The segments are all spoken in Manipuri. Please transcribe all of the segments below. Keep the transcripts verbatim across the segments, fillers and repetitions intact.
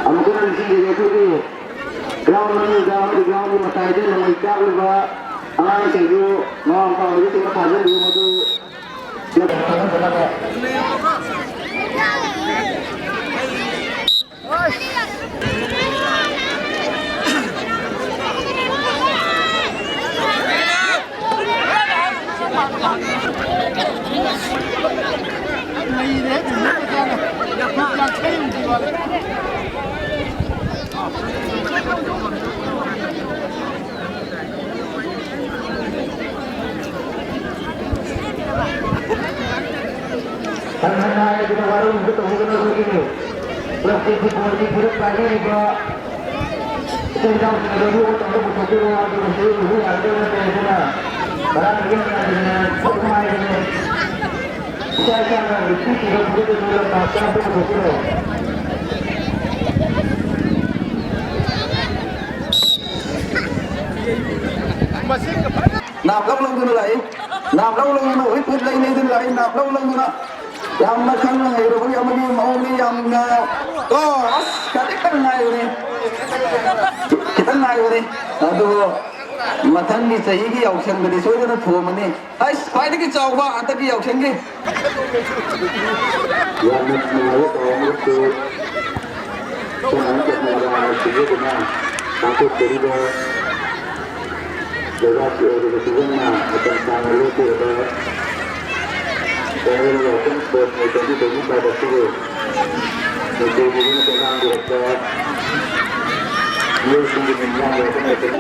ꯑꯃꯨꯛꯀ ꯍꯟꯅ ꯅꯤꯡꯁꯤꯡꯖꯒꯦ, ꯑꯩꯈꯣꯏꯒꯤ ground ꯃꯅꯨꯡꯗ ꯑꯃꯗꯤ ground ꯒꯤ ꯃꯇꯥꯏꯗ ꯅꯣꯡꯃꯩ ꯀꯥꯞꯂꯤꯕ ꯑꯉꯥꯡꯁꯤꯡꯗꯨ ꯃꯃꯥ ꯃꯄꯥ ꯑꯣꯏꯕꯁꯤꯡꯅ ꯐꯥꯖꯤꯟꯕꯤꯌꯨ, ꯃꯗꯨ ꯍꯟꯅ ꯍꯟꯅ ꯍꯥꯏꯔꯗꯨꯅ ꯋꯥꯔꯧꯅꯕ ꯇꯧꯕꯤꯒꯅꯨ꯫ ꯑꯩꯈꯣꯏꯒꯤ ꯄ꯭ꯂꯥꯁꯇꯤꯛꯀꯤ ꯕꯣꯜꯒꯤ ꯐꯤꯔꯞ ꯄꯥꯏꯕꯤꯔꯤꯕ ꯏꯆꯤꯜ ꯏꯅꯥꯎꯁꯤꯡ ꯑꯗꯨ ꯃꯇꯝꯗ ꯄꯨꯊꯣꯛꯄꯤꯔꯣ꯫ ꯑꯗꯨꯒ ꯁꯤꯗ ꯎꯕ ꯌꯥꯒꯗꯕ ꯅꯠꯇꯦ꯫ ꯑꯗꯨꯅ ꯉꯔꯥꯡꯗꯒꯤ ꯍꯟꯅ ꯍꯟꯅ ꯊꯣꯛꯄ ꯍꯥꯏꯕꯅꯦ꯫ ꯏꯁꯥ ꯏꯁꯥꯅ ꯅꯨꯄꯤꯁꯤꯡꯗ ꯐꯨꯔꯤꯠ ꯑꯗꯨ ꯂꯝꯄꯥꯛꯇ ꯑꯝꯇ ꯄꯨꯊꯣꯛꯄꯤꯔꯣ꯫ ꯅꯥꯞ ꯂꯧ ꯂꯧꯗꯨꯅ ꯂꯥꯛꯏ꯫ ꯅꯥꯞ ꯂꯧ ꯂꯧꯗꯨꯅ ꯍꯧꯖꯤꯛ ꯈꯨꯠ ꯂꯩꯅꯩꯗꯨꯅ ꯂꯥꯛꯏ꯫ ꯅꯥꯞ ꯂꯧ ꯂꯧꯗꯨꯅ ꯌꯥꯝꯅ ꯈꯪꯅ ꯍꯩꯔꯕꯒꯤ ꯑꯃꯒꯤ ꯃꯑꯣꯡꯅꯤ꯫ ꯌꯥꯝꯅ ꯀꯣ, ꯑꯁ, ꯈꯖꯤꯛꯇꯪ ꯉꯥꯏꯕꯅꯤ꯫ ꯈꯤꯇꯪ ꯉꯥꯏꯕꯅꯤ꯫ ꯑꯗꯨꯕꯨ ꯃꯊꯪꯒꯤ ꯆꯍꯤꯒꯤ ꯌꯥꯎꯁꯪꯗꯗꯤ ꯁꯣꯏꯗꯅ ꯊꯣꯝꯃꯅꯤ꯫ ꯑꯩꯁ, ꯈ꯭ꯋꯥꯏꯗꯒꯤ ꯆꯥꯎꯕ ꯍꯟꯗꯛꯀꯤ ꯌꯥꯎꯁꯪꯒꯤ꯫ ꯌꯥꯝꯅ ꯅꯨꯡꯉꯥꯏꯕ ꯄꯥꯎ ꯑꯃꯁꯨ ꯁꯉꯥꯏ ꯇꯦꯛꯅꯣꯂꯣꯖꯤꯅ ꯁꯤꯟꯖꯗꯨꯅ ꯄꯥꯡꯊꯣꯛꯆꯔꯤꯕ ꯂꯩꯕꯥꯛꯀꯤ ꯑꯣꯏꯔꯤꯕ ꯐꯤꯕꯝꯅ ꯃꯇꯝ ꯁꯥꯡꯅ ꯂꯦꯞꯄꯤꯔꯕ ꯀꯩꯔꯣꯜ ꯋꯥꯀꯤꯡ sports meet twenty twenty five ꯑꯁꯤꯕꯨ ꯃꯅꯤꯄꯨꯔꯒꯤ ꯑꯣꯏꯅ ꯇꯦꯡꯕꯥꯡꯕꯤꯔꯛꯄ ꯃꯤꯑꯣꯏꯁꯤꯡꯒꯤ ꯃꯤꯡ ꯌꯥꯝꯅ ꯑꯗꯨꯝ ꯂꯩꯖꯩ꯫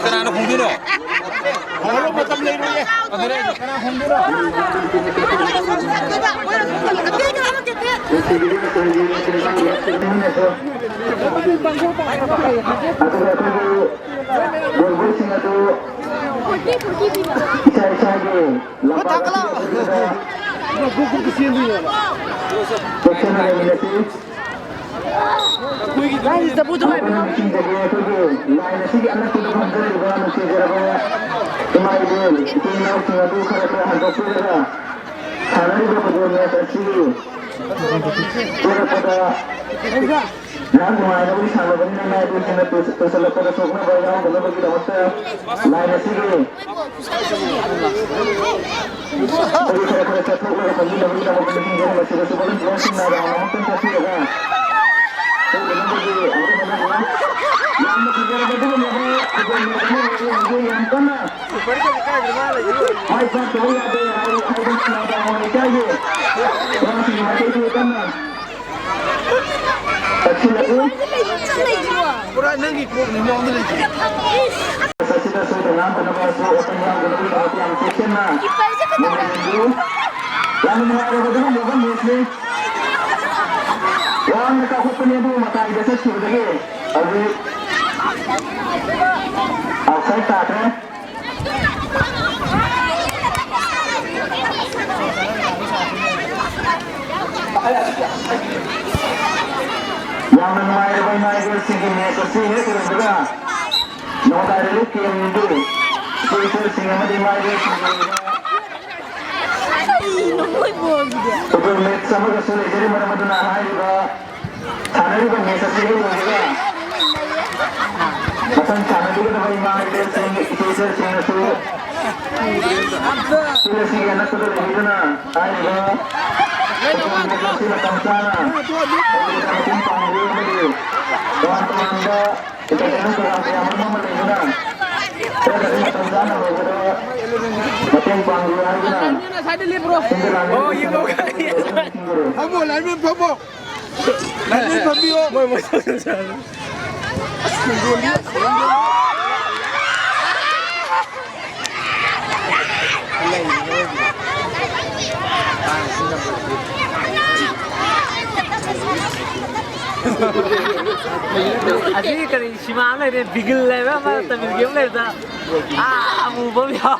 ꯀꯅꯥꯅ ꯈꯣꯡꯗꯣꯏꯅꯣ? ꯍꯧꯔꯣ, ꯃꯇꯝ ꯂꯩꯔꯣꯏꯌꯦ꯫ ꯑꯗꯨꯅꯦ ꯑꯩꯁꯦ ꯀꯅꯥ ꯈꯣꯡꯗꯣꯏꯅꯣ? ꯑꯗꯨꯒ ꯑꯩꯈꯣꯏꯒꯤ ꯕꯣꯜꯕꯣꯏꯁꯤꯡ ꯑꯗꯨ ꯏꯁꯥ ꯏꯁꯥꯒꯤ ꯂꯝꯄꯥꯛ ꯑꯁꯤꯗ ꯆꯦꯛꯁꯤꯟꯅ ꯂꯩꯃꯤꯟꯅꯁꯤ꯫ ꯅꯪꯒꯤ ꯆꯐꯨꯗꯣ ꯍꯥꯏꯕ ꯅꯤꯡꯁꯤꯡꯖꯒꯦ꯫ ꯑꯩꯈꯣꯏꯒꯤ ꯂꯥꯏꯟ ꯑꯁꯤꯒꯤ ꯑꯅꯛꯄꯗ ꯐꯝꯖꯔꯤꯕ ꯅꯨꯡꯁꯤꯖꯔꯕ ꯏꯃꯥ ꯏꯕꯦꯜ ꯏꯆꯤꯜ ꯏꯅꯥꯎꯁꯤꯡ ꯑꯗꯨ ꯈꯔ ꯈꯔ ꯍꯟꯗꯣꯛꯄꯤꯔꯒ ꯁꯥꯟꯅꯔꯤꯕ ꯐꯨꯠꯕꯣꯜ ꯃꯦꯠꯆ ꯑꯁꯤ ꯂꯣꯏꯔꯛꯄꯗ ꯉꯥꯏꯍꯥꯛ ꯅꯨꯡꯉꯥꯏꯅꯕꯒꯤ ꯁꯥꯟꯅꯕꯅꯤꯅ ꯃꯌꯥꯏꯗ ꯍꯦꯟꯅ ꯇꯨꯁ-, ꯇꯨꯁꯜꯂꯛꯄꯗ ꯁꯣꯛꯅꯕ ꯌꯥꯎꯗꯅꯕꯒꯤꯗꯃꯛꯇ ꯂꯥꯏꯟ ꯑꯁꯤꯒꯤ ꯑꯩꯈꯣꯏꯒꯤ ꯈꯔ ꯈꯔ ꯆꯠꯊꯣꯛꯂꯒ ꯐꯝꯃꯤꯟꯅꯕꯒꯤꯗꯃꯛꯇ ꯅꯤꯡꯁꯤꯡꯖꯔꯤ꯫ ꯃꯁꯤꯗꯁꯨ ꯚꯣꯂꯨꯟꯇꯤꯌꯔꯁꯤꯡꯅ ꯔꯥꯎꯟ ꯑꯃꯨꯛꯇꯪ ꯆꯠꯄꯤꯔꯒ ꯊꯣꯛꯅꯅꯕꯒꯤ ꯑꯃꯨꯛ ꯍꯣꯠꯅꯕꯤꯌꯨ꯫ ꯌꯥꯝꯅ ꯐꯖꯔꯕ ꯑꯗꯨꯒꯨꯝꯂꯕ ꯐꯨꯠꯕꯣꯜ ꯃꯦꯠꯆ ꯑꯃ ꯑꯣꯏꯔꯦ꯫ ꯍꯧꯖꯤꯛ ꯌꯥꯝ ꯀꯟꯅ ꯃꯥꯏ ꯄꯥꯛꯇꯕ ꯌꯥꯗꯦ ꯍꯥꯏ-, ꯍꯥꯏꯗꯨꯅ ꯅꯥꯒꯥꯃꯣꯟ ꯂꯩꯀꯥꯏꯒꯤ ꯑꯉꯥꯡꯁꯤꯡꯒꯤ ꯃꯥꯏꯀꯩꯗꯒꯤ ꯀꯟꯅ ꯇꯛꯁꯤꯜꯂꯛꯏ꯫ ꯄꯨꯔꯥ ꯅꯪꯒꯤ ꯀꯣꯛꯅꯤ ꯃꯑꯣꯡꯗ ꯂꯩꯁꯦ꯫ ꯑꯁꯤꯗꯁꯨ ꯇꯣꯉꯥꯟ ꯇꯣꯉꯥꯟꯕꯁꯨ ꯑꯣꯄꯟ ꯌꯥꯎꯗꯅꯕꯒꯤꯗꯃꯛꯇ ꯌꯥꯝ ꯆꯦꯛꯁꯤꯟꯅ ꯌꯦꯡꯁꯤꯟꯕꯤꯌꯨ꯫ ꯌꯥꯝꯅ ꯅꯨꯡꯉꯥꯏꯔꯕ ꯑꯗꯨꯒꯨꯝꯂꯕ ꯃꯦꯠꯆꯅꯤ꯫ ꯋꯥꯡꯅ ꯀꯥꯎꯈꯠꯄꯅꯤ ꯑꯗꯨꯕꯨ ꯃꯇꯥꯏꯗ ꯆꯠꯈꯤꯕꯗꯒꯤ ꯍꯧꯖꯤꯛ ꯑꯥꯎꯠꯁꯥꯏꯠ ꯇꯥꯈ꯭ꯔꯦ꯫ ꯌꯥꯝꯅ ꯅꯨꯡꯉꯥꯏꯔꯕ ꯏꯃꯥ ꯏꯕꯦꯜꯁꯤꯡꯒꯤ ꯃꯦꯠꯆ ꯑꯁꯤ ꯍꯦꯛ ꯂꯣꯏꯕꯒ ꯅꯣꯡꯗꯥꯏ ꯔꯤꯂꯤꯐ ꯀꯦꯝꯗꯨ ꯁ꯭ꯀꯨꯜ ꯁ꯭ꯀꯨꯜꯁꯤꯡ ꯑꯃꯗꯤ ꯏꯃꯥ ꯏꯕꯦꯜꯁꯤꯡꯒꯤ ꯑꯣꯏꯕ ꯀꯩꯅꯣ ꯃꯣꯏ ꯕꯣꯜꯒꯤꯗꯤ? ꯐꯨꯠꯕꯣꯜ ꯃꯦꯠꯆ ꯑꯃꯒꯁꯨ ꯂꯩꯖꯔꯤ꯫ ꯃꯔꯝ ꯑꯗꯨꯅ ꯍꯥꯏꯔꯤꯕ ꯁꯥꯟꯅꯔꯤꯕ ꯃꯦꯠꯆ ꯑꯁꯤ ꯍꯦꯛ ꯂꯣꯏꯕꯒ ꯃꯊꯪ ꯁꯥꯟꯅꯕꯤꯒꯗꯕ ꯏꯃꯥ ꯏꯕꯦꯜꯁꯤꯡ, ꯏꯆꯦ ꯏꯆꯜꯁꯤꯡꯅꯁꯨ ꯁ꯭ꯀꯨꯜ ꯑꯁꯤꯒꯤ ꯑꯅꯛꯄꯗ ꯂꯩꯕꯤꯗꯨꯅ ꯍꯥꯏꯔꯤꯕ ꯐꯨꯠꯕꯣꯜ ꯃꯦꯠꯆ ꯑꯁꯤ ꯃꯇꯝ ꯆꯥꯅ ꯇꯧꯕꯗ ꯃꯇꯦꯡ ꯄꯥꯡꯕꯤꯌꯨ ꯑꯃꯗꯤ ꯇꯣꯉꯥꯟ ꯇꯣꯉꯥꯟꯕ ꯏꯟꯇꯔꯇꯦꯟꯃꯦꯟ ꯄ꯭ꯔꯣꯒ꯭ꯔꯥꯝ ꯀꯌꯥ ꯃꯔꯨꯝ ꯑꯃ ꯂꯩꯕꯅ ꯈꯔ ꯈꯔ ꯃꯇꯝ ꯆꯥꯅ ꯂꯣꯏꯒꯗꯕ ꯃꯇꯦꯡ ꯄꯥꯡꯕꯤꯌꯨ ꯍꯥꯏꯗꯨꯅ ꯁꯤꯟꯕ ꯂꯥꯡꯕ ꯐꯝꯃꯣ, ꯂꯥꯏꯟꯃꯦꯟ ꯐꯝꯃꯣ꯫ ꯂꯥꯏꯟꯃꯦꯟ ꯐꯝꯕꯤꯌꯣ꯫ ꯃꯣꯏ, ꯃꯣꯏ ꯇꯧꯖꯔꯅꯤ꯫ ꯑꯁꯤꯒꯤ ꯀꯔꯤ ꯁꯤꯃꯥ ꯑꯃ ꯂꯩꯔꯦ, ꯕꯤꯒꯤꯜ ꯍꯥꯏꯕ ꯑꯃ ꯇꯥꯃꯤꯜꯒꯤ ꯑꯃ ꯂꯩꯕꯗ, ꯑꯥ, ꯑꯃꯨꯕ ꯑꯃ ꯌꯥꯎ-,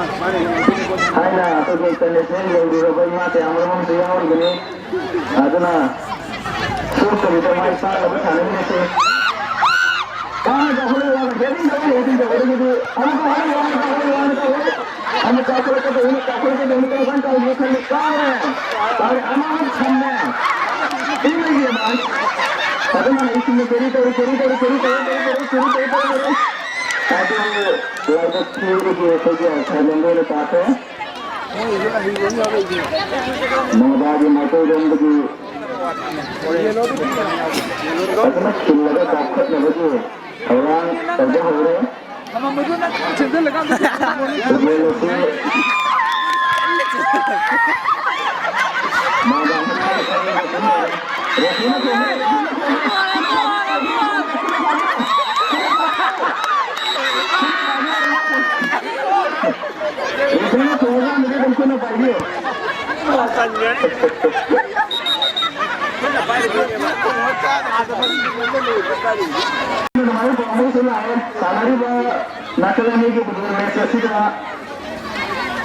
ꯊꯥꯏꯅ ꯑꯩꯈꯣꯏꯒꯤ ꯏꯟꯇꯔꯅꯦꯁꯅꯦꯜ ꯌꯧꯔꯨꯔꯕ ꯏꯃꯥ ꯀꯌꯥꯃꯔꯨꯝ ꯑꯃꯁꯨ ꯌꯥꯎꯔꯤꯕꯅꯤ꯫ ꯑꯗꯨꯅ ꯁꯣꯛꯇꯕꯤꯗ ꯃꯥꯏ ꯄꯥꯛꯅꯕ ꯁꯥꯟꯅꯃꯤꯟꯅꯁꯤ꯫ ꯀꯥꯟꯅꯗ ꯑꯩꯈꯣꯏ ꯋꯥꯅ ꯍꯦꯗꯤꯡ ꯇꯧꯔ ꯍꯦꯗꯤꯡ ꯇꯧꯔꯒꯗꯤ ꯑꯃꯨꯛꯀ ꯍꯣꯔꯦꯟ ꯋꯥꯅ ꯇꯧꯔꯒ ꯋꯥꯅ ꯇꯧꯔꯒ ꯑꯃꯨꯛ ꯀꯥꯎꯊꯣꯔꯛꯀꯗꯧꯅꯤ, ꯀꯥꯎꯊꯣꯔꯛꯀꯗꯧꯅꯤ, ꯀꯔꯝ ꯀꯥꯟ ꯇꯧꯔꯤꯅꯣ ꯈꯜꯂꯤ꯫ ꯀꯥꯎꯔꯦ꯫ ꯀꯥꯎꯔꯦ꯫ ꯑꯃꯃꯨꯛ ꯁꯝꯃꯦ꯫ ꯏꯃꯩꯒꯤ ꯑꯃ꯫ ꯑꯗꯨꯅ ꯏꯁꯤꯡꯅ ꯀꯦꯔꯤ ꯇꯧꯔꯤ, ꯀꯦꯔꯤ ꯇꯧꯔꯤ, ꯀꯦꯔꯤ ꯇꯧꯔꯤ꯫ ꯑꯗꯨ ꯂꯥꯏꯕꯛ ꯊꯤꯕꯒꯤ ꯑꯩꯈꯣꯏꯒꯤ ꯑꯥꯎꯠꯁꯥꯏꯠ ꯂꯣꯝꯗ ꯑꯣꯏꯅ ꯇꯥꯈ꯭ꯔꯦ꯫ ꯃꯣꯕꯥꯒꯤ ꯃꯥꯏꯀꯩꯔꯣꯝꯗꯒꯤ ꯐꯖꯅ ꯈꯤꯜꯂꯒ ꯀꯥꯞꯈꯠꯅꯕꯒꯤ ꯊꯧꯔꯥꯡ ꯇꯧꯕ ꯍꯧꯔꯦ꯫ ꯐꯨꯠꯕꯣꯜ ꯑꯁꯤ ꯃꯣꯕꯥ ꯔꯦꯐ꯭ꯔꯤꯅ ꯈꯣꯡꯉꯦ꯫ ꯔꯦꯐ꯭ꯔꯤꯅ ꯈꯣꯡꯉꯀꯥꯟꯗꯗꯤ ꯑꯗꯨꯝ ꯈꯨꯠꯅ ꯄꯥꯏꯕꯤꯌꯨ꯫ ꯑꯗꯨꯃꯥꯏꯅ ꯄꯥꯎꯃꯤꯁꯨ ꯂꯥꯛꯑꯦ꯫ ꯁꯥꯟꯅꯔꯤꯕ ꯅꯥꯀꯜ ꯑꯅꯤꯒꯤ ꯐꯨꯠꯕꯣꯜ ꯃꯦꯠꯆ ꯑꯁꯤꯗ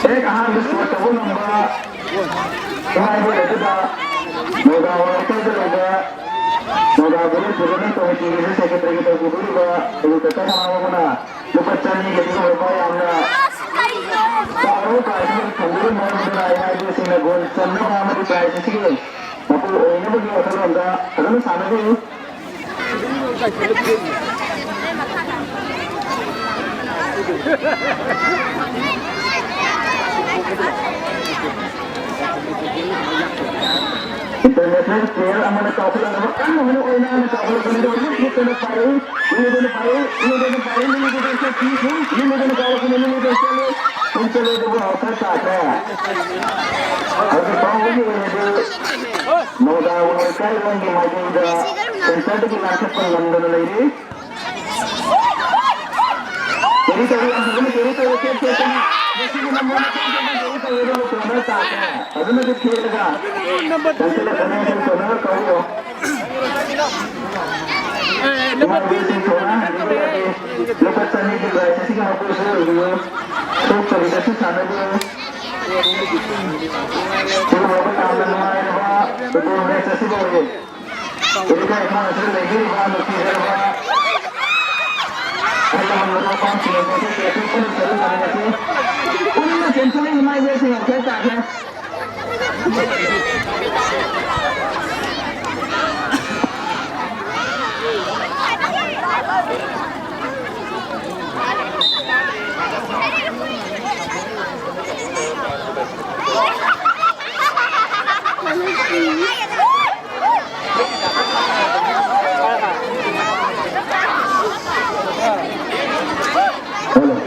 ꯍꯦꯛ ꯑꯍꯥꯟꯕ ꯁ꯭ꯀꯣꯔ ꯇꯧꯕ ꯉꯝꯕ ꯏꯃꯥ ꯏꯕꯦꯟ ꯑꯗꯨꯗ ꯅꯣꯒꯥ ꯋꯥꯔꯜꯀꯔꯗ ꯂꯩꯕ ꯅꯣꯒꯥ ꯚꯤꯂꯦꯖ ꯗꯤꯚꯂꯞꯃꯦꯟ ꯀꯃꯤꯇꯤꯒꯤꯁꯨ ꯁꯦꯀ꯭ꯔꯦꯇꯔꯤꯒꯤ ꯇꯧꯕꯤꯔꯤꯕ ꯑꯩꯈꯣꯏꯒꯤ ꯀꯀꯥ ꯃꯃꯥ ꯑꯃꯅ ꯂꯨꯄꯥ ꯆꯅꯤꯒꯤ ꯑꯗꯨꯒꯨꯝꯕ ꯌꯥꯝꯅ ꯆꯥꯎꯔꯕ ꯄ꯭ꯔꯥꯏꯖ ꯑꯃ ꯊꯝꯕꯤꯔꯝꯕ ꯑꯗꯨꯅ ꯏꯃꯥ ꯏꯕꯦꯟꯁꯤꯡꯅ ꯒꯣꯜ ꯆꯟꯅꯕ ꯑꯃꯗꯤ ꯄ꯭ꯔꯥꯏꯖ ꯑꯁꯤꯒꯤ ꯃꯄꯨ ꯑꯣꯏꯅꯕꯒꯤ ꯋꯥꯈꯜꯂꯣꯟꯗ ꯐꯖꯅ ꯁꯥꯟꯅꯕꯤꯌꯨ꯫ ꯏꯟꯇꯔꯅꯦꯁꯅꯦꯜ ꯄ꯭ꯂꯦꯌꯔ ꯑꯃꯅ ꯀꯥꯎꯈꯠꯂꯛꯅꯕ ꯀꯟꯅ ꯍꯣꯠꯅꯩ꯫ ꯑꯣꯏꯅꯥꯅ ꯀꯥꯎꯈꯠꯂꯛꯄꯅꯤ꯫ ꯂꯤꯂꯤꯗꯨꯅ ꯄꯥꯏꯔꯛꯏ, ꯂꯤꯂꯤꯗꯨꯅ ꯄꯥꯏꯔꯛꯏ, ꯂꯤꯂꯤꯗꯨꯅ ꯄꯥꯏꯔꯛꯏ, ꯂꯤꯂꯤꯗꯨꯅ ꯆꯦꯜꯂꯤ, ꯂꯤꯂꯤꯗꯨꯅ ꯀꯥꯎꯔꯛꯄꯅꯤ, ꯂꯤꯂꯤꯗꯨꯅ ꯆꯦꯜꯂꯤ꯫ ꯄꯨꯡ ꯆꯦꯜꯂꯦ ꯑꯗꯨꯕꯨ ꯑꯥꯎꯠꯁꯥꯏꯠ ꯇꯥꯈ꯭ꯔꯦ꯫ ꯍꯧꯖꯤꯛ ꯐꯥꯎꯕꯒꯤ ꯑꯣꯏꯅꯗꯤ ꯅꯣꯗꯥ ꯋꯥꯡꯂꯩꯀꯥꯏꯔꯣꯜꯒꯤ ꯃꯥꯏꯀꯩꯗ ꯁꯦꯟꯇꯔꯗꯒꯤ ꯂꯥꯟꯊꯣꯛꯄ ꯉꯝꯗꯅ ꯂꯩꯔꯤ꯫ ꯀꯦꯔꯤ ꯇꯧꯔꯤ, ꯌꯥꯝ ꯐꯖꯅ ꯀꯦꯔꯤ ꯇꯧꯔꯤ, ꯀꯦꯔꯤ ꯇꯧꯔꯤ꯫ ꯃꯁꯤꯒꯤ ꯅꯝꯕꯔ ꯃꯊꯪ ꯃꯊꯪ ꯇꯧꯔꯒ ꯀꯣꯟꯅꯔ ꯇꯥꯛꯀꯦ꯫ ꯐꯖꯅꯗꯤ ꯊꯦꯠꯂꯒ ꯅꯝꯕꯔ ꯆꯪꯁꯤꯜꯂꯛꯀꯅꯤ꯫ ꯀꯣꯟꯅꯔ ꯀꯧꯔꯣ꯫ ꯑꯦ, ꯅꯝꯕꯔ ꯇꯨꯗꯤ ꯀꯣꯟꯅꯔ ꯀꯣꯟꯅꯔ ꯍꯟꯕꯤꯔꯛꯑꯒꯦ꯫ ꯀꯧꯔꯛꯑꯦ꯫ ꯂꯨꯄꯥ ꯆꯅꯤꯒꯤ ꯄ꯭ꯔꯥꯏꯖ ꯑꯁꯤꯒꯤ ꯃꯄꯨꯁꯨ ꯑꯣꯏꯕꯤꯌꯨ꯫ ꯁꯣꯛꯇꯕꯤꯗꯁꯨ ꯁꯥꯟꯅꯕꯤꯌꯨ꯫ ꯁꯤꯒꯨꯝꯂꯕ ꯌꯥꯝꯅ ꯅꯨꯡꯉꯥꯏꯔꯕ ꯐꯨꯠꯕꯣꯜ ꯃꯦꯠꯆ ꯑꯁꯤꯕꯨ ꯑꯣꯏꯔꯦ꯫ ꯂꯩꯀꯥꯏ ꯏꯃꯥ ꯑꯁꯤꯗ ꯂꯩꯕꯤꯔꯤꯕ ꯅꯨꯡꯁꯤꯖꯔꯕ ꯑꯍꯜ ꯂꯃꯟ, ꯃꯔꯨꯞ ꯃꯄꯥꯡꯁꯤꯡ ꯑꯁꯤ ꯄꯨꯟꯅ ꯆꯠꯃꯤꯟꯅꯔꯁꯤ꯫ ꯄꯨꯟꯅ ꯆꯦꯟꯊꯣꯛꯏ, ꯏꯃꯥ ꯏꯕꯦꯜꯁꯤꯡ ꯌꯥꯝ ꯈꯦꯠ ꯇꯥꯈ꯭ꯔꯦ꯫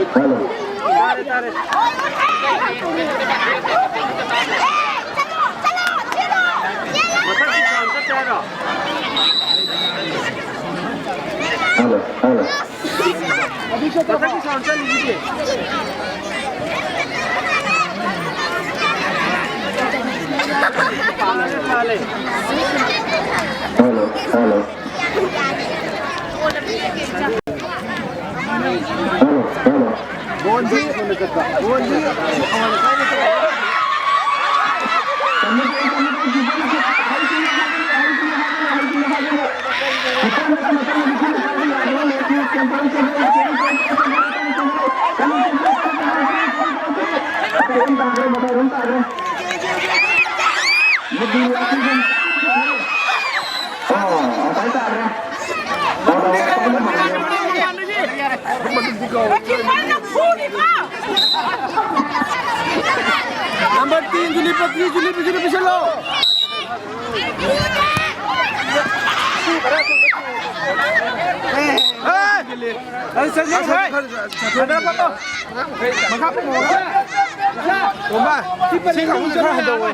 Hello, hello. Hello, hello. ꯃꯊꯛꯀꯤ ꯁꯥꯎꯟ ꯆꯠꯂꯤꯁꯤꯗꯤ꯫ ꯐꯥꯔꯦ, ꯐꯥꯔꯦ꯫ Hello, hello. Hello, hello. ꯕꯣꯟꯁꯤ ꯊꯨꯅ ꯆꯠꯄ꯫ ꯕꯣꯟꯁꯤ ꯑꯃꯅ ꯀꯥꯏꯗ ꯆꯠꯄ? Number ten, Julie Patri, Julie, Julie, Julie, Julie. ꯁꯤ ꯈꯔ ꯍꯟꯊꯧꯋꯦ꯫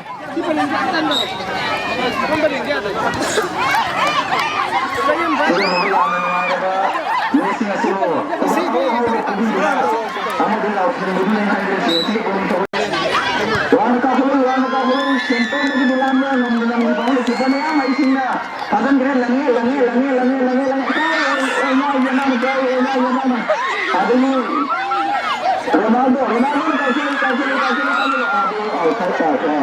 ꯋꯥꯡꯅ ꯀꯥꯈꯠꯂꯨ, ꯋꯥꯡꯅ ꯀꯥꯈꯠꯂꯨ, ꯁꯦꯟꯇꯔꯗꯒꯤ ꯂꯥꯟꯕ ꯉꯝꯗꯅ ꯍꯧꯖꯤꯛ ꯐꯥꯎ ꯂꯩꯈꯤꯗ꯭ꯔꯦ꯫ ꯃꯌꯥꯝ ꯍꯩꯁꯤꯡꯅ ꯊꯥꯖꯤꯟꯈ꯭ꯔꯦ꯫ ꯂꯪꯉꯦ, ꯂꯪꯉꯦ, ꯂꯪꯉꯦ, ꯂꯪꯉꯦ, ꯂꯪꯉꯦ, ꯂꯪꯉꯦ꯫ ꯀꯥꯏ, ꯑꯣ, ꯑꯣ, ꯃꯥꯏ ꯌꯦꯅꯥꯅ, ꯀꯥꯏ, ꯑꯣ, ꯃꯥꯏ ꯌꯦꯅꯥꯅ꯫ ꯑꯗꯒꯤ ꯔꯣꯅꯥꯜꯗꯣ, ꯔꯣꯅꯥꯜꯗꯣꯅ ꯀꯥꯎꯁꯤꯜꯂꯤ, ꯀꯥꯎꯁꯤꯜꯂꯤ, ꯀꯥꯎꯁꯤꯜꯂꯤ, ꯀꯥꯎꯁꯤꯜꯂꯤ꯫ ꯑꯗꯨ ꯑꯥꯎꯠꯁꯥꯏꯗ ꯇꯥꯈ꯭ꯔꯦ꯫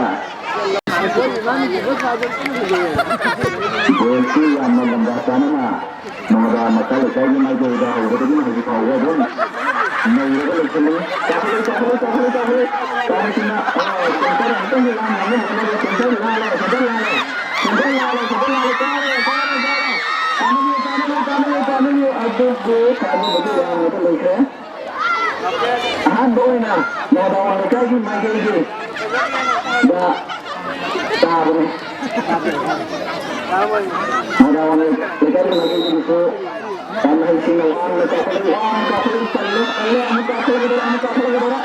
ꯕꯣꯜꯁꯤ ꯌꯥꯝꯅ ꯂꯝꯕꯥ ꯆꯥꯅꯅ ꯅꯣꯡꯗꯥ ꯃꯈꯥ ꯂꯩꯀꯥꯏꯒꯤ ꯃꯥꯏꯀꯩꯗ ꯍꯧꯕꯗꯒꯤ ꯍꯧꯖꯤꯛ ꯐꯥꯎꯕ ꯑꯗꯨꯝ ꯅꯩꯔꯒ ꯂꯩꯁꯤꯜꯂꯤ꯫ ꯆꯥꯎꯈꯠꯂꯦ, ꯆꯥꯎꯈꯠꯂꯦ, ꯆꯥꯎꯈꯠꯂꯦ, ꯆꯥꯎꯈꯠꯂꯦ꯫ ꯀꯥꯔꯤꯁꯤꯅ, ꯑꯣ, ꯁꯦꯟꯇꯔ ꯑꯃꯨꯛꯇꯪꯗꯤ ꯂꯥꯡ ꯉꯝꯅ ꯍꯣꯠꯅꯔꯤ꯫ ꯁꯦꯟꯇꯔ ꯂꯥꯡꯂꯦ, ꯁꯦꯟꯇꯔ ꯂꯥꯡꯂꯦ, ꯁꯦꯟꯇꯔ ꯂꯥꯡꯂꯦ, ꯀꯥꯔꯦ, ꯀꯥꯔꯦ, ꯀꯥꯔꯦ꯫ ꯇꯥꯅꯤꯡꯉꯦ, ꯇꯥꯅꯤꯡꯉꯦ, ꯇꯥꯅꯤꯡꯉꯦ, ꯇꯥꯅꯤꯡꯉꯦ꯫ ꯑꯗꯨꯕꯨ ꯊꯥꯖꯕꯒꯤ ꯋꯥꯡꯃꯗ ꯂꯩꯈ꯭ꯔꯦ꯫ ꯑꯍꯥꯟꯕ ꯑꯣꯏꯅ ꯅꯣꯡꯗꯥ ꯂꯩꯀꯥꯏꯒꯤ ꯃꯥꯏꯀꯩꯒꯤ ꯗ ꯇꯥꯕꯅꯤ꯫ ꯃꯣꯏꯔꯥꯡ ꯂꯩꯀꯥꯏꯒꯤ ꯃꯥꯏꯀꯩꯗꯒꯤꯁꯨ ꯌꯥꯝꯅ ꯍꯩꯁꯤꯡꯅ ꯋꯥꯡꯅ ꯀꯥꯈꯠꯂꯛꯏ, ꯋꯥꯡꯅ ꯀꯥꯈꯠꯂꯛꯏ, ꯆꯜꯂꯦ, ꯆꯜꯂꯦ, ꯑꯃꯨꯛ ꯀꯥꯈꯠꯂꯛꯀꯗꯧꯔꯦ, ꯑꯃꯨꯛ ꯀꯥꯈꯠꯂꯛꯀꯗꯧꯔꯦ,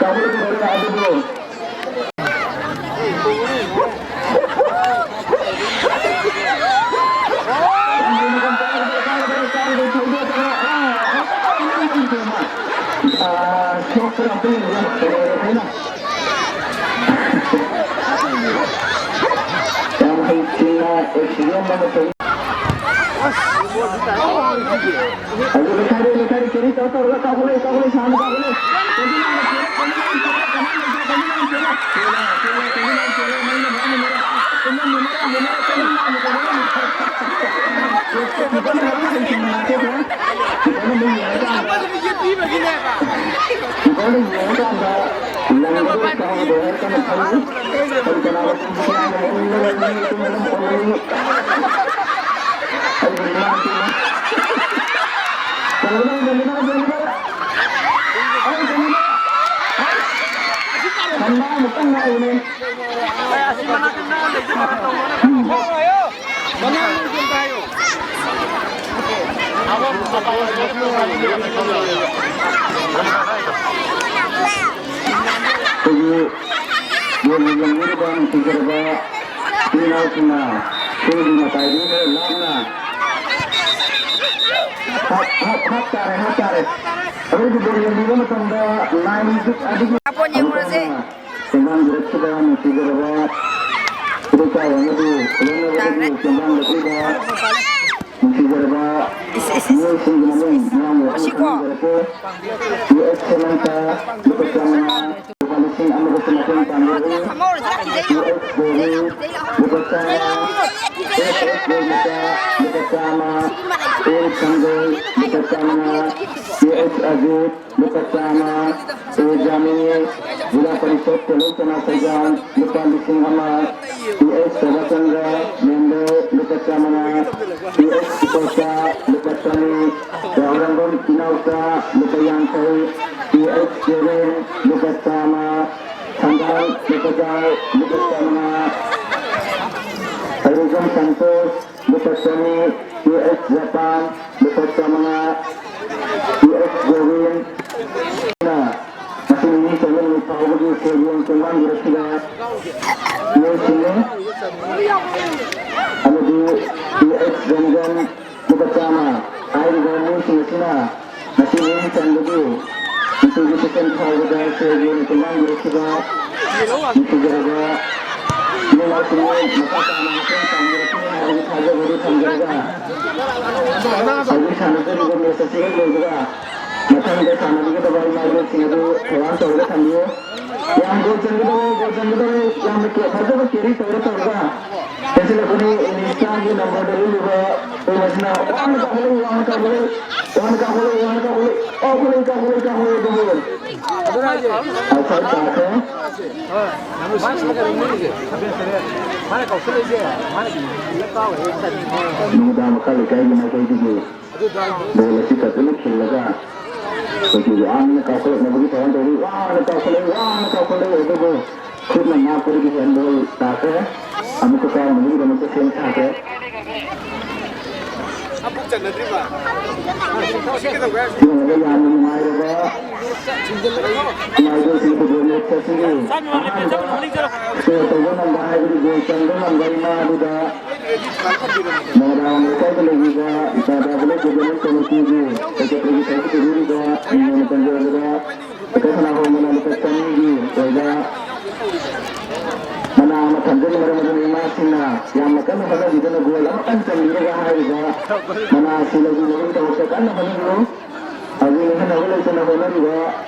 ꯀꯥꯈꯠꯂꯛꯀꯗꯧꯔꯦ, ꯑꯗꯨꯕꯨ ꯑꯥ, ꯁꯣꯛꯄ ꯌꯥꯝ ꯇꯣꯏꯅ ꯂꯩ꯫ ꯌꯥꯝ ꯍꯩꯁꯤꯡꯅ ꯑꯦꯛꯁꯤꯗꯦꯟ ꯑꯃ ꯊꯣꯛꯏ꯫ ꯑꯗꯨ ꯂꯩꯈꯥꯏꯔꯦ, ꯂꯩꯈꯥꯏꯔꯦ, ꯀꯦꯔꯤ ꯇꯧꯔ ꯇꯧꯔꯒ ꯀꯥꯎꯈꯠꯂꯛꯏ, ꯀꯥꯎꯈꯠꯂꯛꯏ, ꯁꯥꯡꯅ ꯀꯥꯎꯈꯠꯂꯛꯏ꯫ ꯑꯩꯈꯣꯏꯒꯤ ꯕꯣꯜ ꯌꯦꯡꯕꯤꯔꯤꯕ ꯅꯨꯡꯁꯤꯖꯔꯕ ꯏꯆꯤꯜ ꯏꯅꯥꯎꯁꯤꯡꯅ ꯁꯣꯝꯒꯤ ꯃꯇꯥꯏꯗꯒꯤ ꯈꯔ ꯂꯥꯞꯅ ꯍꯥꯞ, ꯍꯥꯞ, ꯍꯥꯞ ꯇꯥꯔꯦ, ꯍꯥꯞ ꯇꯥꯔꯦ꯫ ꯑꯩꯈꯣꯏꯒꯤ ꯕꯣꯜ ꯌꯦꯡꯕꯤꯕ ꯃꯇꯝꯗ line ꯑꯗꯨ ꯑꯗꯨꯒꯤ ꯕꯣꯜ ꯌꯦꯡꯉꯨꯔꯁꯦ꯫ ꯇꯦꯡꯕꯥꯡ ꯖꯤꯔꯛꯈꯤꯕ ꯅꯨꯡꯁꯤꯖꯔꯕ ꯏꯕꯨꯡ ꯏꯄ꯭ꯋꯥꯁꯤꯡ ꯑꯗꯨ ꯈꯨꯂꯪꯅꯕꯗꯒꯤ ꯇꯦꯡꯕꯥꯡ ꯂꯧꯕꯤꯕ ꯅꯨꯡꯁꯤꯖꯔꯕ ꯏꯁ, ꯏꯁ, ꯏꯁ꯫ ꯃꯤꯑꯣꯏꯁꯤꯡꯒꯤ ꯃꯃꯤꯡ ꯃꯤꯌꯥꯝꯅ ꯃꯁꯤꯀꯣ꯫ ꯈꯪꯖꯔꯛꯄ ꯌꯨ ꯑꯦꯁ ꯁꯦꯃꯟꯇ ꯂꯨꯄꯥ ꯆꯥꯝꯃꯉꯥ, ꯂꯨꯄꯥ ꯂꯤꯁꯤꯡ ꯑꯃꯒ ꯆꯥꯃꯥꯄꯜ ꯇꯥꯟꯖꯔꯤ꯫ ꯌꯨ ꯑꯦꯁ ꯒꯣꯕꯤꯟ ꯂꯨꯄꯥ ꯆꯥꯝꯃ, ꯑꯦꯁ ꯑꯦꯁ ꯒꯣꯜꯃꯆꯥ ꯂꯨꯄꯥ ꯆꯥꯝꯃ, ꯑꯦꯟ ꯁꯪꯖꯣꯏ ꯂꯨꯄꯥ ꯆꯥꯝꯃꯉꯥ, ꯌꯨ ꯑꯦꯁ ꯑꯖꯤꯠ ꯂꯨꯄꯥ ꯆꯥꯝꯃ, ꯑꯦ ꯖꯥꯃꯤꯅꯤ, ꯖꯤꯂꯥ ꯄꯔꯤꯁꯠ ꯇꯦꯂꯧ ꯆꯅꯥ ꯁꯩꯖꯥꯝ ꯂꯨꯄꯥ ꯂꯤꯁꯤꯡ ꯑꯃ, ꯌꯨ ꯑꯦꯁ ꯁꯣꯕꯥꯆꯟꯗ꯭ꯔ ꯃꯦꯝꯕꯔ ꯂꯨꯄꯥ ꯆꯥꯝꯃꯉꯥ, ꯌꯨ ꯑꯦꯁ ꯏꯄꯣꯆꯥ ꯂꯨꯄꯥ ꯆꯅꯤ, ꯆꯥꯎꯔꯦꯝꯕꯝ ꯏꯅꯥꯎꯆꯥ ꯂꯨꯄꯥ ꯌꯥꯡꯈꯩ, ꯌꯨ ꯑꯦꯁ ꯀꯦꯔꯦꯟ ꯂꯨꯄꯥ ꯆꯥꯝꯃ, ꯁꯪꯒꯥꯝ ꯂꯨꯄꯥ ꯆꯥ-, ꯂꯨꯄꯥ ꯆꯥꯝꯃꯉꯥ, ꯍꯩꯔꯣꯛꯐꯝ ꯁꯟꯇꯣꯁ ꯂꯨꯄꯥ ꯆꯅꯤ, ꯌꯨ ꯑꯦꯁ ꯖꯄꯥꯟ ꯂꯨꯄꯥ ꯆꯥꯝꯃꯉꯥ, ꯌꯨ ꯑꯦꯁ ꯒꯣꯕꯤꯟ ꯃꯁꯤꯡ ꯅꯤꯅꯤ ꯆꯪꯕ ꯅꯨꯃꯤꯠ ꯐꯥꯎꯕꯒꯤ ꯁꯦꯜ ꯌꯦꯟ ꯇꯦꯡꯕꯥꯡ ꯖꯤꯔꯛꯈꯤꯕ ꯃꯤꯑꯣꯏꯁꯤꯡꯅꯤ꯫ ꯑꯃꯗꯤ ꯌꯨ ꯑꯦꯁ ꯖꯟꯖꯟ ꯂꯨꯄꯥ ꯆꯥꯝꯃ ꯍꯥꯏꯔꯤꯕ ꯃꯤꯑꯣꯏꯁꯤꯡ ꯑꯁꯤꯅ ꯉꯁꯤ ꯅꯤꯅꯤ ꯆꯟꯕꯒꯤ ꯃꯁꯤꯒꯤ ꯁꯦꯁꯟ ꯐꯥꯎꯕꯗ ꯁꯦꯜꯒꯤ ꯑꯣꯏꯅ ꯇꯦꯡꯕꯥꯡ ꯌꯧꯔꯛꯈꯤꯕ ꯅꯨꯡꯁꯤꯖꯔꯕ ꯏꯃꯥ ꯏꯄꯥꯁꯤꯡꯅ ꯃꯈꯥ ꯇꯥꯅ ꯃꯇꯦꯡ ꯄꯥꯡꯕꯤꯔꯛꯀꯅꯤ ꯍꯥꯏꯕꯒꯤ ꯊꯥꯖꯕ ꯑꯗꯨ ꯊꯝꯖꯔꯒ, ꯍꯧꯖꯤꯛ ꯁꯥꯟꯅꯖꯔꯤꯕ ꯃꯦꯆ ꯑꯁꯤ ꯍꯦꯛ ꯂꯣꯏꯕꯒ ꯃꯊꯪꯗ ꯁꯥꯟꯅꯕꯤꯒꯗꯕ ꯏꯃꯥ ꯏꯕꯦꯟꯁꯤꯡ ꯑꯗꯨ ꯊꯧꯔꯥꯡ ꯇꯧꯔꯒ ꯊꯝꯕꯤꯌꯨ꯫ ꯌꯥꯝ ꯒꯣꯜ ꯆꯟꯒꯗꯧꯔꯦ, ꯒꯣꯜ ꯆꯟꯒꯗꯧꯔꯦ꯫ ꯌꯥꯝꯅ ꯀꯦ-, ꯐꯖꯕ ꯀꯦꯔꯤ ꯇꯧꯔ ꯇꯧꯔꯒ ꯆꯦꯟꯁꯤꯜꯂꯛꯄꯅꯤ꯫ ꯏꯪꯂꯤꯁꯀꯥꯟꯒꯤ ꯅꯝꯕꯔꯗ ꯂꯤꯠꯂꯤꯕ ꯇꯤꯝ ꯑꯁꯤꯅ ꯋꯥꯡꯅ ꯀꯥꯎꯈꯠꯂꯛꯏ, ꯋꯥꯡꯅ ꯀꯥꯎꯈꯠꯂꯛꯏ, ꯋꯥꯡꯅ ꯀꯥꯎꯈꯠꯂꯛꯏ, ꯀꯥꯎꯈꯠꯂꯛꯏ, ꯀꯥꯎꯈꯠꯂꯛꯏ, ꯀꯥꯎꯈꯠꯂꯛꯏ ꯑꯗꯨꯕꯨ ꯑꯥꯎꯠꯁꯥꯏꯠ ꯇꯥꯈ꯭ꯔꯦ꯫ ꯅꯨꯃꯤꯗꯥꯡ ꯃꯈꯥ ꯂꯩꯀꯥꯏꯒꯤ ꯃꯥꯏꯀꯩꯗꯒꯤ ꯕꯣꯜ ꯑꯁꯤ ꯐꯖꯅ ꯈꯤꯜꯂꯒ ꯑꯩꯈꯣꯏꯒꯤ ꯋꯥꯡꯅ ꯀꯥꯎꯈꯠꯂꯛꯅꯕꯒꯤ ꯊꯧꯔꯥꯡ ꯇꯧꯔꯤ꯫ ꯋꯥꯡꯅ ꯀꯥꯎꯈꯠꯂꯛꯏ, ꯋꯥꯡꯅ ꯀꯥꯎꯈꯠꯂꯛꯏ ꯑꯗꯨꯕꯨ ꯈꯨꯠꯅ ꯉꯥꯛꯄꯗꯒꯤ ꯍꯦꯟꯕ ꯇꯥꯈ꯭ꯔꯦ꯫ ꯑꯃꯨꯛꯀ ꯀꯥꯎꯅꯕꯒꯤꯗꯃꯛꯇ ꯁꯦꯝ ꯁꯥꯈ꯭ꯔꯦ꯫ ꯁꯤꯒꯨꯝꯕ ꯌꯥꯝꯅ ꯅꯨꯡꯉꯥꯏꯔꯕ ꯅꯨꯡꯉꯥꯏꯕ ꯁꯤꯒꯤ ꯐꯨꯠꯕꯣꯜ ꯃꯦꯠꯆ ꯑꯁꯤꯒꯤ ꯑꯍꯥꯟꯕ ꯁ꯭ꯀꯣꯔ ꯇꯧꯕ ꯉꯝꯕ ꯍꯥꯏꯕꯗꯤ ꯒꯣꯜ ꯆꯟꯕ ꯉꯝꯕ ꯏꯃꯥ ꯑꯗꯨꯗ ꯃꯣꯏꯔꯥꯡ ꯂꯩꯀꯥꯏꯗ ꯂꯩꯔꯤꯕ ꯏꯆꯥ ꯗꯥꯕꯂꯦ ꯖꯨꯕꯦꯅꯦꯜ ꯀꯃꯤꯇꯤꯒꯤ ꯁꯦꯀ꯭ꯔꯦꯇꯔꯤꯒꯤ ꯊꯕꯛ ꯇꯧꯕꯤꯔꯤꯕ ꯃꯤꯡ ꯑꯣꯏꯅ ꯄꯟꯖꯔꯕꯗ ꯗꯥꯛꯇꯔ ꯁꯅꯥꯍꯣꯡꯕꯅ ꯂꯨꯄꯥ ꯆꯅꯤꯒꯤ ꯑꯣꯏꯕ ꯃꯅꯥ ꯑꯃ ꯊꯝꯖꯔꯤ꯫ ꯃꯔꯝ ꯑꯗꯨꯅ ꯏꯃꯥꯁꯤꯡꯅ ꯌꯥꯝꯅ ꯀꯟꯅ ꯍꯣꯠꯅꯕꯤꯗꯨꯅ ꯒꯣꯜ ꯑꯃꯇꯪ ꯆꯟꯕꯤꯔꯒ ꯍꯥꯏꯔꯤꯕ ꯃꯅꯥ ꯑꯁꯤ ꯂꯧꯕꯤꯅꯕꯒꯤꯗꯃꯛꯇ ꯀꯟꯅ ꯍꯣꯠꯅꯕꯤꯌꯨ꯫ ꯍꯧꯖꯤꯛ ꯅꯤꯡꯍꯟꯅꯕ ꯂꯩꯇꯅ ꯍꯣꯠꯅꯔꯤꯕ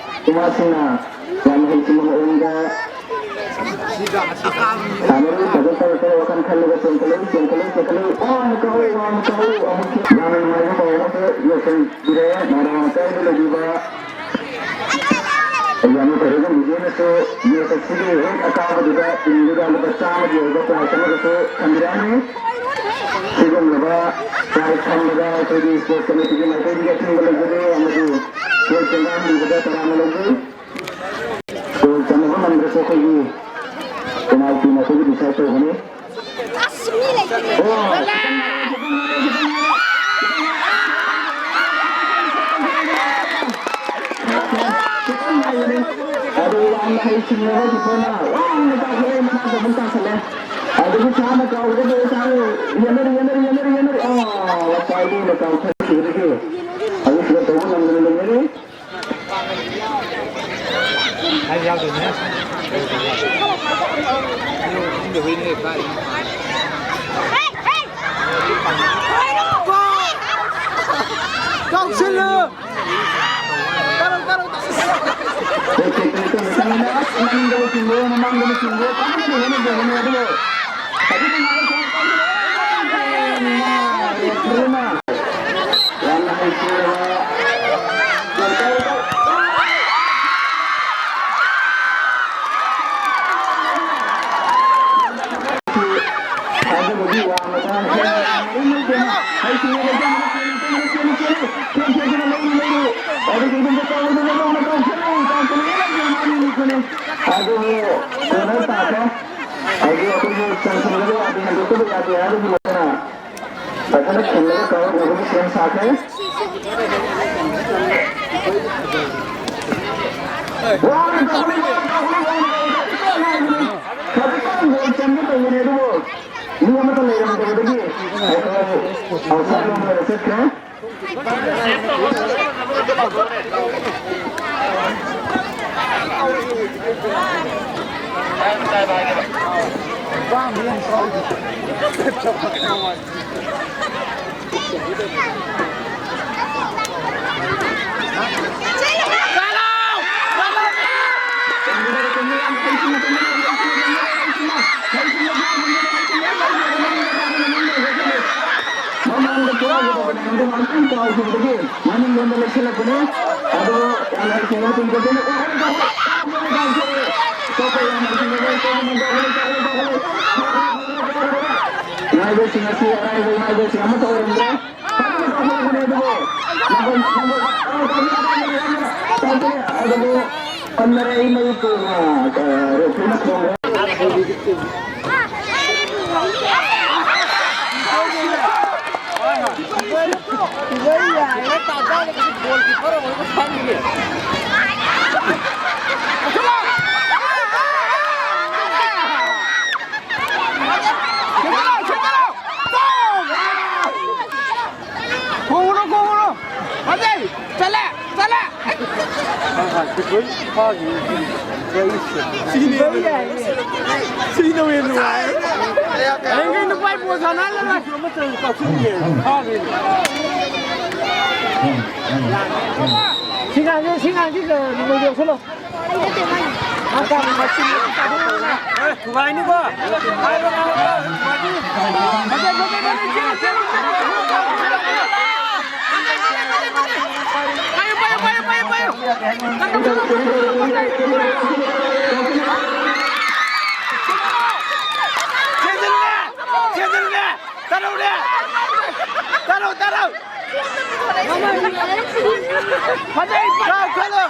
ꯏꯃꯥꯁꯤꯡꯅ ꯌꯥꯝꯅ ꯍꯩꯁꯤꯡꯕ ꯃꯑꯣꯡꯗ ꯁꯥꯟꯅꯔꯤ꯫ ꯐꯖ ꯐꯖ ꯋꯥꯈꯜ ꯈꯜꯂꯒ ꯆꯦꯟꯈꯠꯂꯛꯏ, ꯆꯦꯟꯈꯠꯂꯛꯏ, ꯆꯦꯟꯈꯠꯂꯛꯏ꯫ ꯋꯥ ꯑꯃꯨꯛ ꯀꯥꯍꯧ, ꯋꯥ ꯑꯃꯨꯛ ꯀꯥꯍꯧ, ꯑꯃꯨꯛ ꯌꯥꯝꯅ ꯅꯨꯡꯉꯥꯏꯕ ꯄꯥꯎ ꯑꯃꯁꯨ ꯌꯧꯁꯤꯟꯕꯤꯔꯛꯑꯦ꯫ ꯃꯣꯏꯔꯥꯡ ꯂꯩꯀꯥꯏꯗ ꯂꯩꯕꯤꯕ ꯌꯥꯝꯅ ꯐꯖꯕ ꯃꯤꯖꯦꯅꯁꯨ ꯌꯦꯁ ꯑꯁꯤꯒꯤ ꯍꯦꯛ ꯑꯀꯥꯕꯗꯨꯗ ꯇꯤꯝꯗꯨꯗ ꯂꯨꯄꯥ ꯆꯥꯝꯃꯒꯤ ꯑꯣꯏꯕ ꯄ꯭ꯔꯥꯏꯖ ꯑꯃꯒꯁꯨ ꯊꯝꯕꯤꯔꯛꯑꯅꯤ꯫ ꯁꯤꯒꯨꯝꯂꯕ ꯄ꯭ꯔꯥꯏꯖ ꯊꯝꯕꯗ ꯑꯩꯈꯣꯏꯒꯤ ꯁ꯭ꯄꯣꯔꯠꯁ ꯀꯃꯤꯇꯤꯒꯤ ꯃꯥꯏꯀꯩꯗꯒꯤ ꯑꯊꯤꯡꯕ ꯂꯩꯖꯗꯦ ꯑꯃꯗꯤ ꯁꯦꯜ ꯆꯪꯕ ꯍꯟꯕꯤꯕꯗ ꯇꯔꯥꯝꯅ ꯂꯧꯖꯩ꯫ ꯒꯣꯜ ꯆꯟꯅꯕ ꯉꯝꯗ꯭ꯔꯁꯨ ꯑꯩꯈꯣꯏꯒꯤ ꯄꯦꯅꯥꯜꯇꯤꯅ ꯑꯩꯈꯣꯏꯒꯤ ꯗꯤꯁꯥꯏꯠ ꯇꯧꯒꯅꯤ꯫ ꯑꯣ! ꯑꯗꯨ ꯌꯥꯝꯅ ꯍꯩꯁꯤꯡꯅꯕ ꯗꯤꯐꯦꯟꯗꯔ ꯋꯥꯡꯅ ꯀꯥꯎꯊꯠꯂꯦ, ꯃꯅꯥꯛꯇ ꯑꯗꯨꯝ ꯇꯥꯁꯜꯂꯦ꯫ ꯑꯗꯨꯕꯨ ꯁꯥꯅ ꯀꯥꯎꯕꯗ ꯕꯣꯜ ꯁꯥꯅ ꯌꯦꯟꯅꯔꯤ, ꯌꯦꯟꯅꯔꯤ, ꯌꯦꯟꯅꯔꯤ, ꯌꯦꯟꯅꯔꯤ꯫ ꯑꯥ, ꯂꯝꯄꯥꯛꯇꯨꯅ ꯀꯥꯎꯊꯠꯈꯤꯕꯗꯒꯤ ꯍꯧꯖꯤꯛ ꯁꯤꯗ ꯇꯧꯕ ꯉꯝꯗꯅ ꯂꯩꯅꯔꯤ꯫ ꯀꯥꯎꯁꯤꯜꯂꯨ! ꯀꯔꯧ, ꯀꯔꯧ ꯇꯧꯁꯤꯜꯂꯨ! ꯑꯁ, ꯃꯅꯤꯡꯗ ꯂꯨꯆꯤꯡꯕ, ꯃꯃꯥꯡꯗ ꯂꯨꯆꯤꯡꯕ, ꯀꯥꯟꯅꯗꯦ, ꯀꯥꯟꯅꯗꯦ, ꯀꯥꯟꯅꯗꯦ, ꯑꯗꯨꯕꯨ ꯍꯧꯖꯤꯛꯇꯤ ꯉꯥꯏꯍꯥꯛ ꯌꯥꯝꯅ ꯍꯩꯁꯤꯡꯅ ꯊꯥꯖꯕꯒꯤ ꯋꯥꯡꯃꯗ ꯍꯩꯁꯤꯡꯅ ꯂꯩꯖꯕ ꯆꯦꯜꯂꯤ, ꯆꯦꯜꯂꯤ, ꯆꯦꯜꯂꯤ, ꯆꯦꯜꯂꯤ, ꯆꯦꯜꯂꯤ, ꯆꯦꯜꯂꯤ, ꯆꯦꯜꯂꯤ, ꯂꯧꯔꯨ, ꯂꯧꯔꯨ꯫ ꯑꯗꯨꯒ ꯏꯕꯨꯡꯗ ꯀꯥꯎꯕꯗ ꯂꯧꯅ ꯀꯥꯎꯁꯜꯂꯤ, ꯀꯥꯎꯁꯜꯂꯤ, ꯂꯧꯔꯨ, ꯃꯥꯅꯤ, ꯃꯥꯅꯤ꯫ ꯑꯗꯨꯕꯨ ꯀꯣꯔꯅꯔ ꯇꯥꯈ꯭ꯔꯦ꯫ ꯍꯧꯖꯤꯛ ꯑꯩꯈꯣꯏꯒꯤ ꯆꯟꯁꯤꯟꯕꯗ ꯌꯥꯗꯦ, ꯍꯟꯗꯣꯛꯇꯕ ꯌꯥꯗꯦ ꯍꯥꯏꯕꯒꯤ ꯋꯥꯈꯜꯅ ꯐꯖꯅ ꯈꯤꯜꯂꯒ ꯀꯥꯎꯔꯛꯅꯕꯒꯤ ꯁꯦꯝ ꯁꯥꯈ꯭ꯔꯦ꯫ ꯋꯥꯡꯅ ꯀꯥꯎꯈꯠꯂꯤ, ꯋꯥꯡꯅ ꯀꯥꯎꯈꯠꯂꯤ, ꯋꯥꯡꯅ ꯀꯥꯎꯈꯠꯂꯤ꯫ ꯈꯖꯤꯛꯇꯪ ꯒꯣꯜ ꯆꯟꯒꯦ ꯇꯧꯕꯅꯦ, ꯑꯗꯨꯕꯨ ꯃꯤ ꯑꯃꯠꯇ ꯂꯩꯔꯝꯗꯕꯗ ꯑꯥꯎꯠꯁꯥꯏꯠ ꯂꯣꯝꯗ ꯆꯠꯈ꯭ꯔꯦ꯫ ꯃꯃꯥꯡꯗ ꯀꯥꯎꯈꯤꯕꯗꯒꯤ ꯃꯅꯤꯡꯂꯣꯝꯗ ꯂꯩꯁꯤꯜꯂꯛꯄꯅꯤ꯫ ꯑꯗꯣ ꯌꯥꯝ ꯍꯩꯁꯤꯡꯕ ꯇꯤꯝ ꯀꯥꯞꯊꯣꯛꯑꯦ꯫ ꯉꯥꯏꯕꯁꯤꯡ ꯑꯁꯤ ꯑꯔꯥꯏꯕ ꯉꯥꯏꯕꯁꯤꯡ ꯑꯃꯠꯇ ꯑꯣꯏꯔꯝꯗ꯭ꯔꯦ꯫ ꯈꯣꯡꯉꯨꯅꯨ, ꯈꯣꯡꯉꯨꯅꯨ꯫ ꯐꯖꯩ꯫ ꯆꯠꯂꯦ, ꯆꯠꯂꯦ꯫ ꯁꯤꯅ ꯍꯦꯟꯅ ꯅꯨꯡꯉꯥꯏ꯫ ꯍꯌꯦꯡꯒꯩ ꯅꯨꯄꯥ ꯕꯣꯜ ꯁꯥꯟꯅꯍꯜꯂꯔꯣꯏ꯫ ꯁꯤ ꯉꯥꯡꯁꯤ, ꯁꯤ ꯉꯥꯡꯁꯤ, ꯅꯣꯡꯃꯩ ꯌꯧꯁꯜꯂꯣ꯫ ꯊꯨꯒꯥꯏꯅꯤꯀꯣ꯫ ꯇꯔꯧꯅꯦ! ꯇꯔꯧ, ꯇꯔꯧ! ꯐꯖꯩ! ꯆꯥꯎ, ꯆꯠꯂꯣ!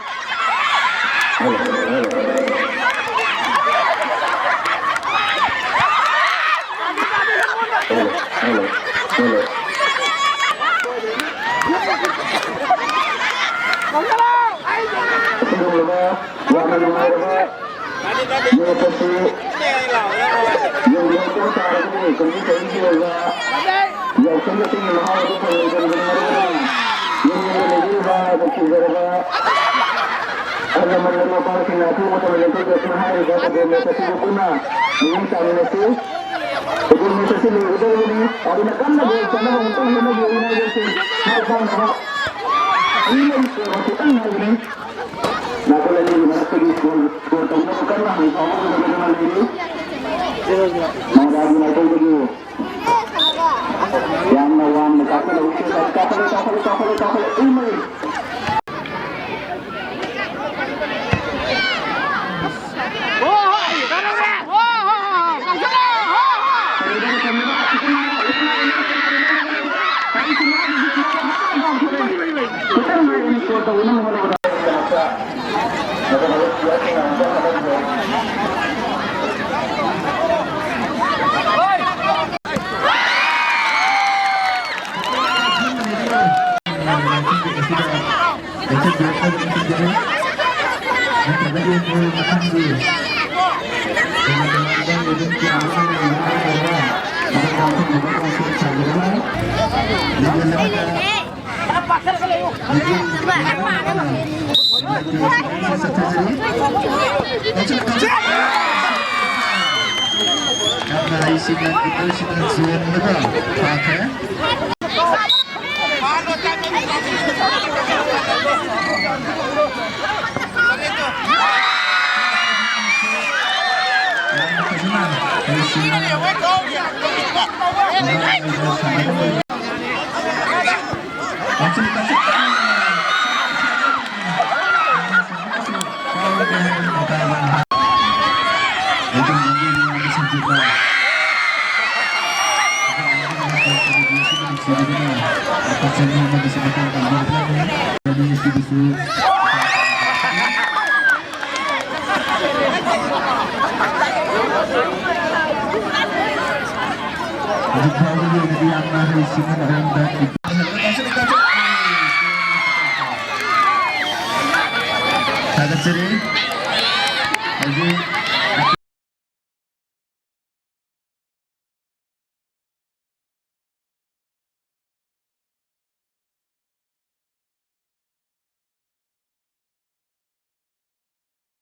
ꯑꯁꯤꯒꯨꯝꯂꯕ ꯌꯥꯝꯅ ꯅꯨꯡꯉꯥꯏꯔꯕ ꯃꯦꯆ ꯑꯁꯤ ꯌꯦꯡꯕꯤꯔꯛꯄ ꯇꯥꯔꯒꯗꯤ ꯀꯨꯝꯕꯤ ꯆꯍꯤꯒꯤ ꯑꯣꯏꯕ ꯌꯥꯎꯁꯪꯒꯤ ꯃꯍꯥꯎ ꯑꯗꯨ ꯐꯪꯂꯣꯏꯗꯧꯔꯤꯕꯅꯤ꯫ ꯃꯔꯝ ꯑꯗꯨꯅ ꯌꯨꯝ ꯌꯨꯝꯗ ꯂꯩꯕꯤꯔꯤꯕ ꯅꯨꯡꯁꯤꯖꯔꯕ ꯑꯍꯜ ꯂꯃꯟ ꯃꯔꯨꯞ ꯃꯄꯥꯡꯁꯤꯡꯅ ꯑꯊꯨꯕ ꯃꯇꯝꯗ ꯂꯦꯡꯊꯣꯛꯄꯤꯔꯛꯇꯨꯅ ꯍꯥꯏꯔꯤꯕ ꯐꯨꯠꯕꯣꯜ ꯃꯦꯠꯆ ꯑꯁꯤꯕꯨ ꯄꯨꯟꯅ ꯃꯤꯠꯌꯦꯡ ꯇꯥꯃꯤꯟꯅꯁꯤ꯫ ꯐꯨꯠꯕꯣꯜ ꯃꯦꯠꯆ ꯑꯁꯤ ꯂꯣꯏꯒꯗꯧꯔꯕꯅꯤ꯫ ꯑꯗꯨꯅ ꯀꯟꯅ ꯒꯣꯜ ꯆꯟꯅꯕ ꯑꯃꯨꯛꯇꯪ ꯍꯣꯠꯅꯕꯤꯌꯨ, ꯍꯣꯠꯅꯕꯤꯌꯨ꯫ ꯃꯥꯏ ꯄꯥꯛꯅꯕ꯫ ꯑꯅꯤꯃꯛ ꯁ꯭ꯀꯣꯔ ꯑꯃꯈꯛꯇꯪ ꯉꯥꯏꯕꯅꯤ꯫ ꯅꯥꯀꯜ ꯑꯅꯤꯒꯤ ꯃꯔꯛꯇꯒꯤ ꯁ꯭ꯀꯣꯔ, ꯁ꯭ꯀꯣꯔ ꯇꯧꯅꯕ ꯀꯟꯅ ꯍꯧꯖꯤꯛ ꯐꯥꯎꯕ ꯍꯣꯠꯅꯗꯨꯅ ꯂꯩꯔꯤ꯫ ꯃꯣꯏꯔꯥꯡꯒꯤ ꯃꯥꯏꯀꯩꯗꯒꯤ ꯌꯥꯝꯅ ꯋꯥꯡꯅ ꯀꯥꯞꯀꯗꯧꯔꯤ꯫ ꯀꯥꯞꯈꯠꯂꯦ, ꯀꯥꯞꯈꯠꯂꯦ, ꯀꯥꯞꯈꯠꯂꯦ, ꯀꯥꯞꯈꯠꯂꯦ꯫ ꯏꯃꯩ! ꯈꯤꯇꯪ ꯉꯥꯏꯔꯦ ꯁ꯭ꯀꯣꯔ ꯇꯧꯅꯕ ꯍꯣꯠꯅꯕꯗ꯫ ꯍꯧꯖꯤꯛ ꯐꯥꯎꯕꯒꯤ ꯑꯣꯏꯅꯗꯤ ꯌꯥꯝꯅ ꯍꯩꯁꯤꯡꯅ ꯃꯔꯝꯗ ꯊꯥꯒꯠꯆꯔꯤ꯫ ꯍꯧꯖꯤꯛ